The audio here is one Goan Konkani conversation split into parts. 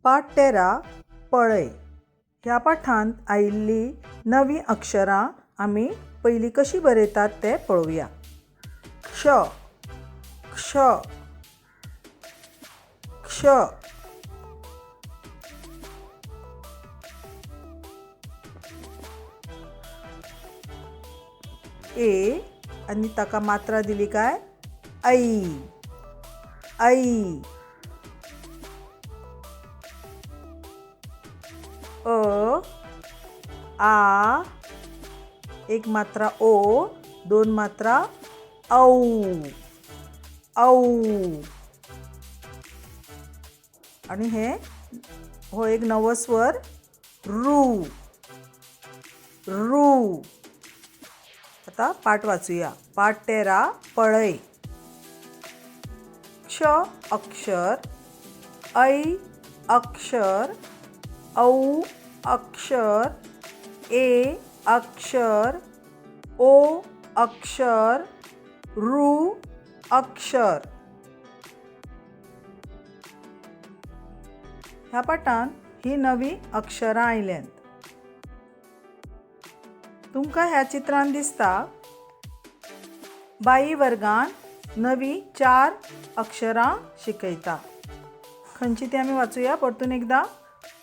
पाठ 13 पळय. ह्या पाठांत आयिल्लीं नवीं अक्षरां आमी पयलीं कशीं बरयतात तें पळोवया. क्ष, क्ष, क्ष. ए आनी ताका मात्रा दिली काय ऐ, ऐ. अ, आ, एक मात्रा ओ, दोन मात्रा औ, औ. आनी हे हो एक नवो स्वर रू, रू. आतां पाठ वाचुया. पाठ 13 पळय. क्ष अक्षर, ऐ अक्षर, औ अक्षर, ए अक्षर, ओ अक्षर, रू अक्षर. ह्या पाठांत ही नवीं अक्षरां आयल्यांत. तुमकां ह्या चित्रांत दिसता बाई वर्गान नवीं 4 अक्षरां शिकयता. खंयची ती आमी वाचुया परतून एकदां.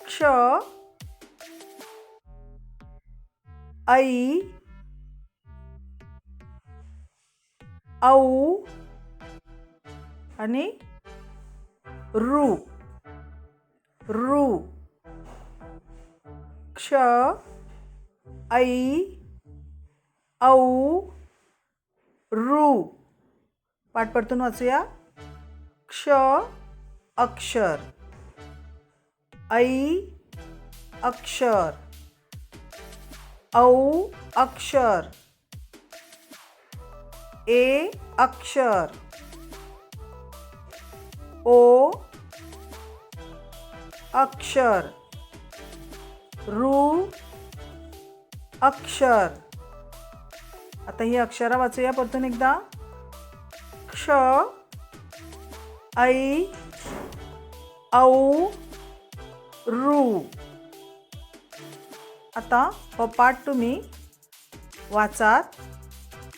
क्ष, ऐ, औ आनी रू, रू. क्ष, ऐ, औ, रू. पाठ परतून वाचुया. क्ष अक्षर, ऐ अक्षर, औ अक्षर, ए अक्षर, ओ अक्षर, रू अक्षर. आता ही अक्षरां वाचुया परतून एकदां. क्ष, ऐ, औ, रू. आतां हो पाठ तुमी वाचात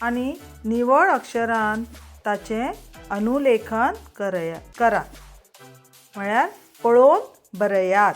आनी निवळ अक्षरान ताचें अनुलेखन करात, म्हळ्यार पळोवन बरयात.